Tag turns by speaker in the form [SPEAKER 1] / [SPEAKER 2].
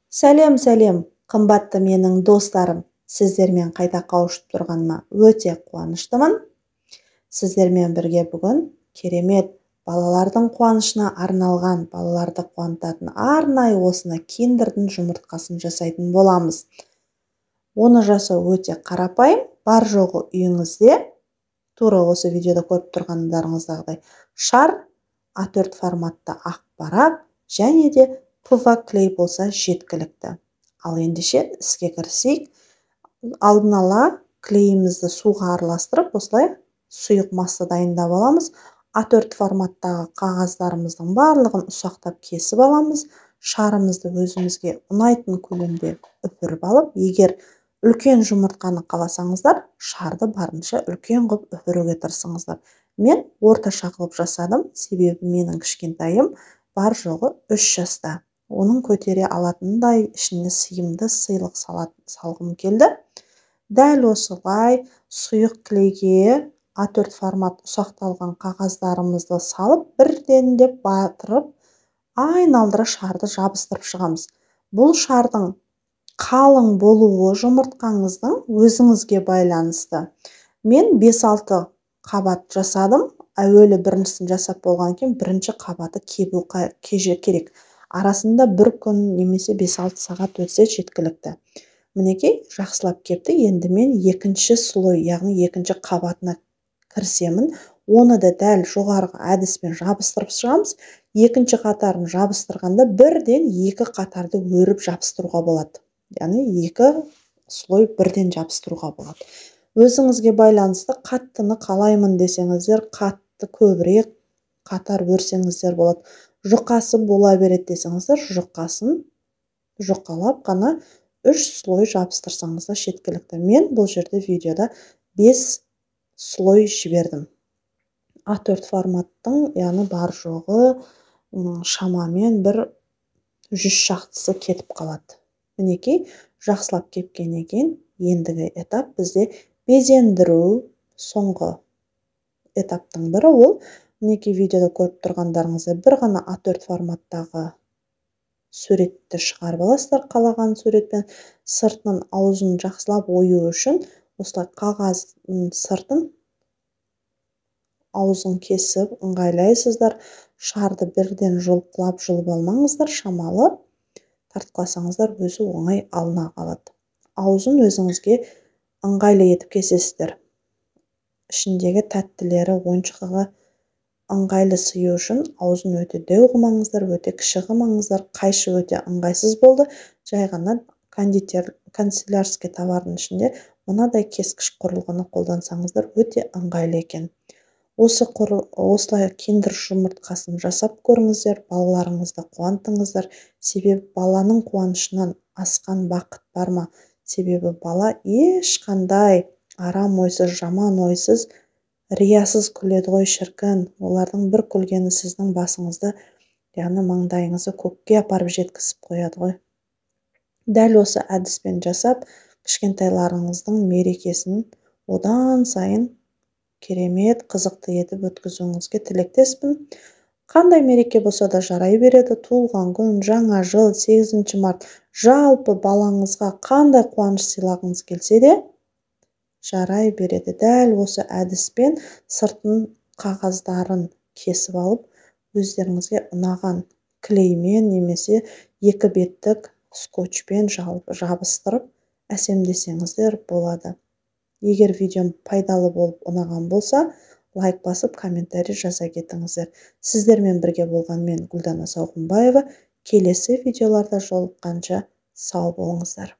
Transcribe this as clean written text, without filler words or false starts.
[SPEAKER 1] Сәлем, сәлем, қымбатты менің достарым. Сіздермен қайта қауышып тұрғаныма өте қуаныштымын. Сіздермен бірге бүгін керемет балалардың қуанышына арналған, балаларды қуантатын арнайы осыны киндердің жұмыртқасын жасайтын боламыз. Оны жасау өте қарапайым, бар жоғы үйіңізде, тура осы видеода көріп тұрғандарыңыздағыдай шар, А4 форматты ақ парақ және де ПВА клей болса жеткілікті. Ал ендеше іске кірісейік. Алдын ала клейімізді суға араластырып, осылай сұйық масса дайындап аламыз. А4 форматтағы қағаздарымыздың барлығын ұсақтап кесіп аламыз. Шарымызды өзімізге ұнайтын көлемде үпіріп алып, егер үлкен жұмыртқаны қаласаңыздар, шарды барынша үлкен қылып үпіруге тырысыңыздар. Мен орташа қылып жасадым, себебі менің кішкентайым бар жоғы 3 жаста. Оның көтере алатындай ішіне сыйымды сыйлық салғым келді. Дәл осылай сұйық клейге А4 формат ұсақталған қағаздарымызды салып, бірден деп батырып, айналдыра шарды жабыстырып шығамыз. Бұл шардың қалың болуы жұмыртқаңыздың өзіңізге байланысты. Мен 5-6 қабат жасадым. Әуелі біріншісін жасап болған кейін бірінші қабаты кебу керек. Арасында бір күн немесе 5-6 сағат өтсе жеткілікті. Мінекей, жақсылап кепті. Енді мен екінші слой, яғни екінші қабатына кірісемін. Оны да дәл жоғарғы әдіспен жабыстырып шығамыз. Екінші қатарын жабыстырғанда бірден екі қатарды өріп жабыстыруға болады. Яғни екі слой бірден жабыстыруға болады. Өзіңізге байланысты қаттыны қалаймын десеңіздер, қатты көбірек қатар өрсеңіздер болады. Жұқасы бола береді десеңіздер, жұқасын жұқалап қана 3 слой жабыстырсаңыздар жеткілікті. Мен бұл жерде видеода 5 слой жібердім. А4 форматтың, яғни бар жоғы шамамен бір 100 шақтысы кетіп қалады. Мінекей, жақсылап кепкеннен кейін ендігі этап бізде безендіру, соңғы этаптың бірі ол. Мінекей, видеода көріп тұрғандарыңыздай бір ғана А4 форматтағы суретті шығарып аласыздар қалаған суретпен. Сыртының аузын жақсылап ою үшін осылай қағаздың сыртын аузын кесіп ыңғайлайсыздар. Шарды бірден жұлқылап жұлып алмаңыздар, шамалы тартқыласаңыздар өзі оңай алына қалады. Аузын өзіңізге ыңғайлы етіп кесесіздер. Ішіндегі тәттілері ойыншығы ыңғайлы сыю үшін аузын өте дәу қылмаңыздар, өте кіші қылмаңыздар. Қайшы өте ыңғайсыз болды. Жай ғана кондитер, канцелярский товардың ішінде мынадай кескіш құрылғыны қолдансаңыздар өте ыңғайлы екен. Осылай киндер жұмыртқасын жасап көріңіздер, балаларыңызды қуантыңыздар. Себебі баланың қуанышынан асқан бақыт бар ма? Себебі бала ешқандай арам ойсыз, жаман ойсыз, риясыз күледі ғой шіркін. Олардың бір күлгені сіздің басыңызды, яғни маңдайыңызды көкке апарып жеткізіп қояды ғой. Дәл осы әдіспен жасап, кішкентайларыңыздың мерекесін одан сайын керемет, қызықты етіп өткізуіңізге тілектеспін. Қандай мереке болса да жарай береді. Туылған күн, жаңа жыл, 8 март, жалпы балаңызға қандай қуаныш сыйлағыңыз келсе де жарай береді. Дәл осы әдіспен сыртын қағаздарын кесіп алып, өздеріңізге ұнаған клеймен немесе екі беттік скотчпен жабыстырып әсемдесеңіздер болады. Егер видеом пайдалы болып ұнаған болса, лайк басып, комментарий жаза кетіңіздер. Сіздермен бірге болған мен Гүлдана Сауқымбаева. Келесі видеоларда жолыққанша сау болыңыздар.